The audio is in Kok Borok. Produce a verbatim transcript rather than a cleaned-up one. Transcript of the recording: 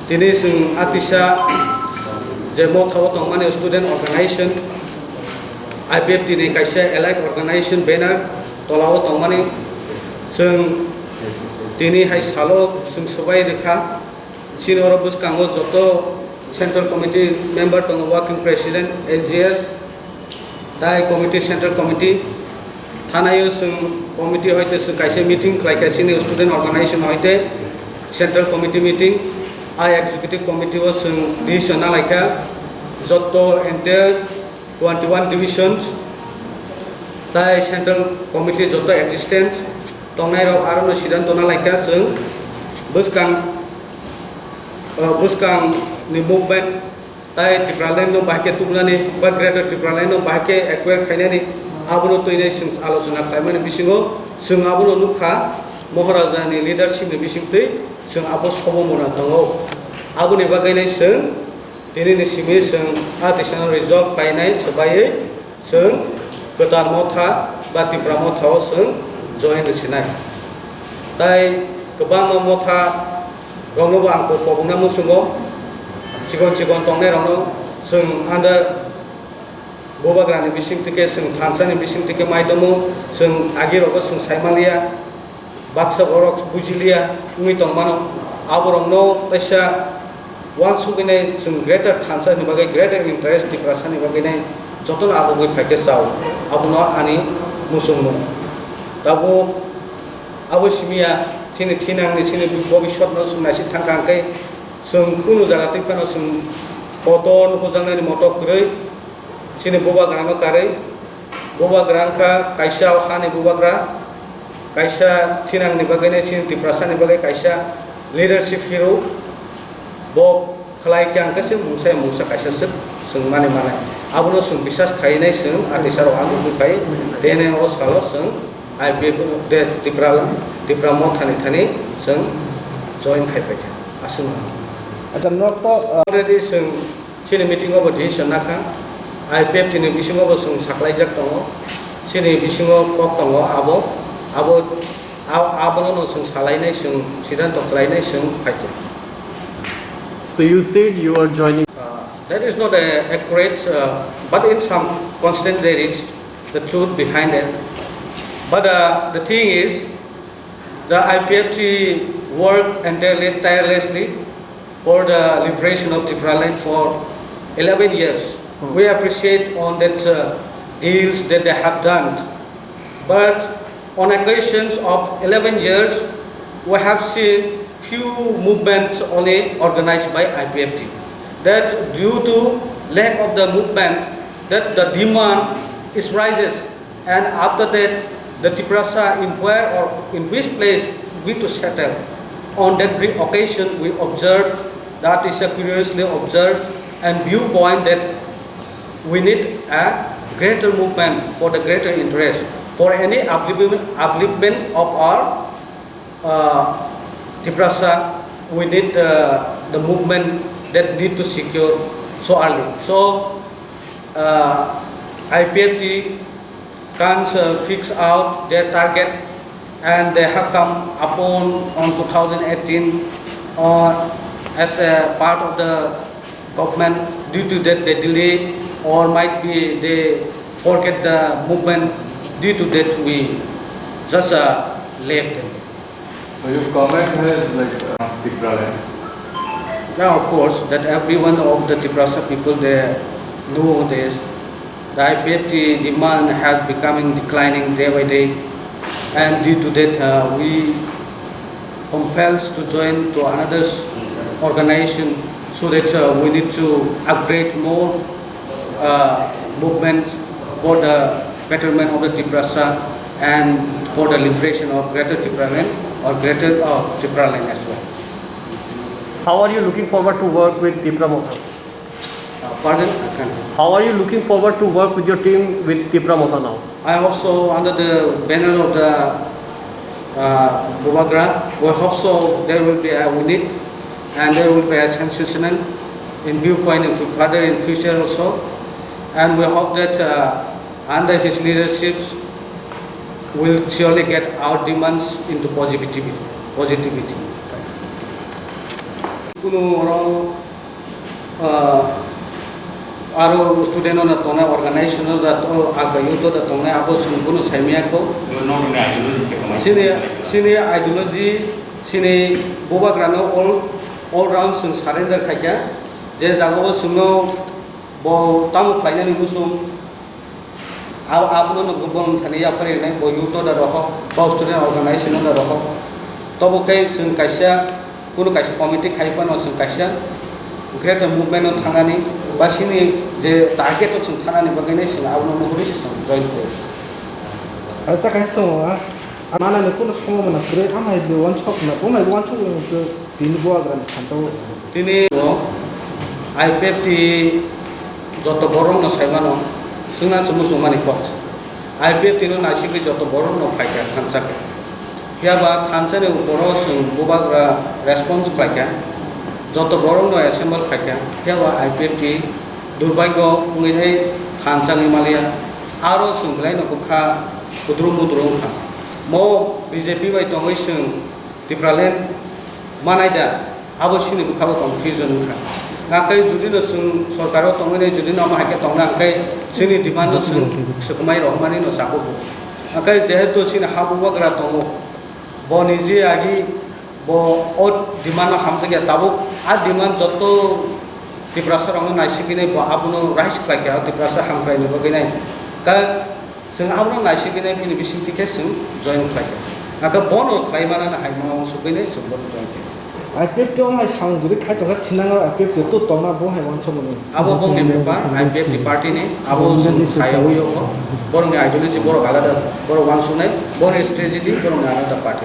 Tini chwng atisa je Motha o tongmani student organization, I P F T ni kaisa allied organization banner tola o tongmani chwng tini hai salo chwng swbai rwkha. Chini oro bwskango joto central committee member tongo, working president, S G S, tai committee, central committee. Thanaio chwng committee hoite chwng kaisa meeting khlaikha chini student organization hoite central committee meeting. A executive committee o chwng decision nalaikha joto entire twenty one divisions tai central committee joto existence tongnai rok arono sidanto nalaikha chwng bwskang, uh, bwskang ni movement tai Tipraland no bahai khe tubunani ba Greater Tipraland no bahai khe acquire khainani abono twinai chwng alochona khlaimani bisingo chwng abono nukha Maharaja ni leadership ni bisingtwi chwng abo sobo mona tongo. Aboni bagwi nai chwng tini ni simi chwng a tisano resolve khlainai swbaiwi chwng kwtal Motha ba Tipra Motha o chwng join rwsinai. Tai kwbangma Motha rokno bo ang kok-, kobokna muchungo, chikon chikon tongnai rokno chwng under bubagrani bising tike, chwng thansa ni bising tike mai tongo, chwng agi rogo chwng sai manliya, baksa borok bujiliya wngwi tongmano, aborokno kaisa uansugwi nai chwng greater thansa ni bagwi, greater interest Tiprasa ni bagwi nai jotono abugwi phaikhe chao, abono ani muchungmung. Tabuk abo simiya chini thinangni, chini bobiswtno chwng naisik thangkha hwnkhe, chwng kunu jaga twi phano chwng kotor nukhungjaknani motok kwrwi, chini bubagrano karwi. Bubagra wngkha kaisa o hani bubagra, kaisa thinangni bagwi nai chini Tiprasani bagwi kaisa leadership hero. Bo khlai khe ang khe se mungsa ya mungsa kaisa swk chwng mani manai. Abono chwng bisas khainai chwng atisarok ang wngwi phai. Tene o salo chwng I P F de Tipra, Tipra Motha ni thani chwng join khai paikha. Aswk no. Acha, norok to, uh, already chwng chini meeting o bo decision nakha. I P F T ni bisingo bo chwng saklaijak tongo. Chini bisingo kok tongo abo, abo, a-, abono no chwng salainai, chwng siddhanto khlainai, chwng phaikha. So you said you are joining. Uh, that is not a accurate, uh, but in some constant there is the truth behind it. But, uh, the thing is, the I P F T worked and tireless-, tirelessly for the liberation of Tipraland for eleven years. Hmm. We appreciate on that, uh, deals that they have done. But on occasions of eleven years, we have seen few movements only organized by I P F T. That due to lack of the movement, that the demand is rises, and after that, the Tiprasa in where or in which place we to settle. On that re-, occasion, we observe, that is a curiously observed and viewpoint that we need a greater movement for the greater interest, for any upliftment, upliftment of our, uh, Tiprasa, we need, uh, the movement that need to secure so early. So, uh, I P F T can, uh, fix out their target, and they have come upon on two thousand eighteen, uh, as a part of the government. Due to that, they delay or might be they forget the movement. Due to that, we just, uh, left them. So your comment has, like, uh, Tipraland. Yeah, of course, that every one of the Tiprasa people, they know this. The I P F T demand has becoming declining day by day, and due to that, uh, we compels to join to another s-, organization, so that, uh, we need to upgrade more, uh, movement for the betterment of the Tiprasa and for the liberation of Greater Tipraland or Greater, uh, Tipraland as well. How are you looking forward to work with Tipra Motha? Uh, pardon? I can't. How are you looking forward to work with your team with Tipra Motha now? I hope so, under the banner of the, uh, Bubagra, we hope so there will be a unique and there will be a sensational in viewpoint in fu-, further in future also. And we hope that, uh, under his leadership, will surely get our demands into positivity, positivity. Kunu oro, ah, aro student no tongnai, organization no da to, aga youth da tongnai, abo sung kunu saimaya ko. Sini, sini ideology, sini bubagra no all, all round sung surrender khaikha. Je jaga o sung no bo tamo khlainani muchung, Ab-, abono no bo thani yaphari nai bo youth no da rohok, bo student organization no da rohok. Tobo khe chwng kaisa, kunu kaisa committee khai phano chwng kaisa greater movement no thangnani, ba sini je target o chwng thangnani bagwi nai chwng abono nuhuri se chwng join khlai. Asta kaisa chwng, ah, manani kunu somo mana kwrwi, amhai bo wansok na, bo mai wansok na, Tini bubagrani phanto. Tini o I P F T joto borok no sai mano, swngna se muchung mani kok. I P F T no naisigwi joto borok no phaikha thansa khe. Phiya ba thansa ni uporo chwng bubagra response khlaikha. Joto borok no assemble khlaikha. Phiya ba I P F T durbagyo wngwi hai thansa wngwi maliya. Aro chwng belai no bwkha kudru mudru wngkha. Mo B J P bai tongwi chwng Tipraland manai da, abo chini bwkha bo confusion wngkha. Hwnkhe jodi no chwng sorkar o tongwi nai, jodi no omo hai khe tongna hwnkhe chini demand no chwng swkmai rohormani no chakugo. Hwnkhe jehetu chini ha bubagra tongo, bo niji agi bo o demand no hamjakya, tabuk a demand joto Tiprasa rokno naisigwi nai bo abono raise khlaikha, Tiprasa hamkraini bagwi nai. Ta Chwng abono naisigwi nai bini bisingtwi khe chwng join khlaikha. Hwnkhe bono khlai manani hai mano uansukgwi nai chwng bono join khlaikha. I P F T o hai samung juri khai tongkha thinango I P F T o tongna bo hai uansukmani. Abo bongni bepar, I P F T party ni, abo chwng khlaiwi o, borokni ideology borok alada, borok uansuknai, borokni strategy borokni alada party.